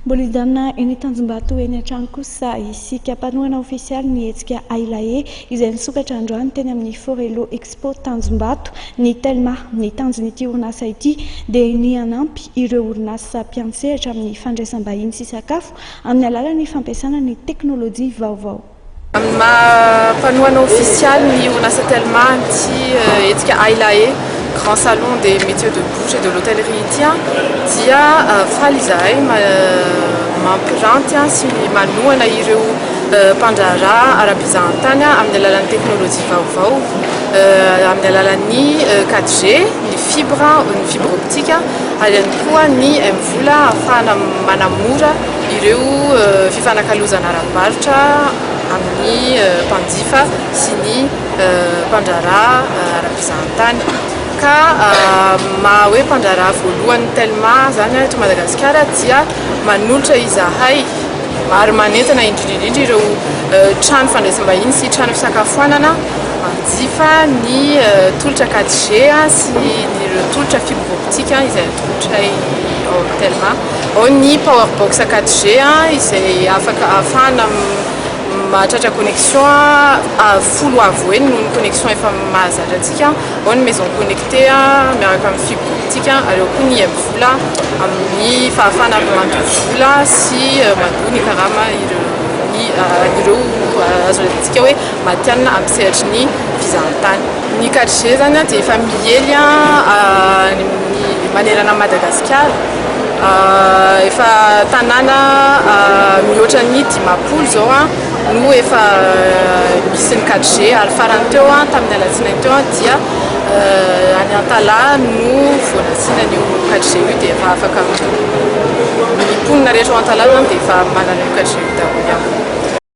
Mbola hijanona eny Tanjombato eny an-trano kosa isika. Mpanohana ofisialy ny hetsika Ailae izay nisokatra androany teny amin'ny Forello Expo Tanjombato ny Telma. Ny tanjon'ity orinasa ity dia ny hanampy ireo orinasa mpiantsehatra amin'ny fandraisam-bahiny sy sakafo amin'ny alalan'ny fampiasana ny teknolojia vaovao. Amin'ny maha mpanohana ofisialy ny orinasa Telma an'ity hetsika Ailae, Grand Salon des Métiers de Bouche et de l'Hôtellerie ity dia faly izahay mampiranty sy manohana ireo mpandraharaha ara-pizahantany amin'ny alalan'ny teknolojia vaovao, amin'ny alalan'ny 4G, ny fibre, ny fibre optique ary ihany koa ny MVola ahafahana manamora ireo fifanakalozana ara-barotra amin'ny mpanjifa sy ny mpandraharaha ara-pizahantany. Ka maha hoe mpandraharaha voalohany Telma izany eto Madagasikara dia manolotra izahay ary manentana indrindra indrindra ireo trano fandraisam-bahiny sy trano fisakafoanana manjifa ny tolotra 4G sy ireo tolotra fibre optique izay atolotray ao amin'ny Telma. Ao ny power box 4G izay afaka ahafahana mahatratra connexion folo avo heny noho ny connexion efa mahazatra antsika. Ao ny maison connectée miaraka amin'ny fibre optique ary ao koa ny MVola amin'ny fahafahana mandoa vola sy mandoa ny karama ireo ny ireo azo lazaintsika hoe matihanina amin'ny sehatry ny fizahantany. Ny 4G zany dia efa miely any amin'ny manerana an'i Madagasikara. Efa tanàna mihoatra ny 50 izao no efa misy ny 4G ary farany teo tamin'ny alatsinainy teo dia any Antalaha no vao nasiana an'io 4G io dia efa afaka ny mponina rehetra ao Antalaha zany dia efa manana io 4G io daholo.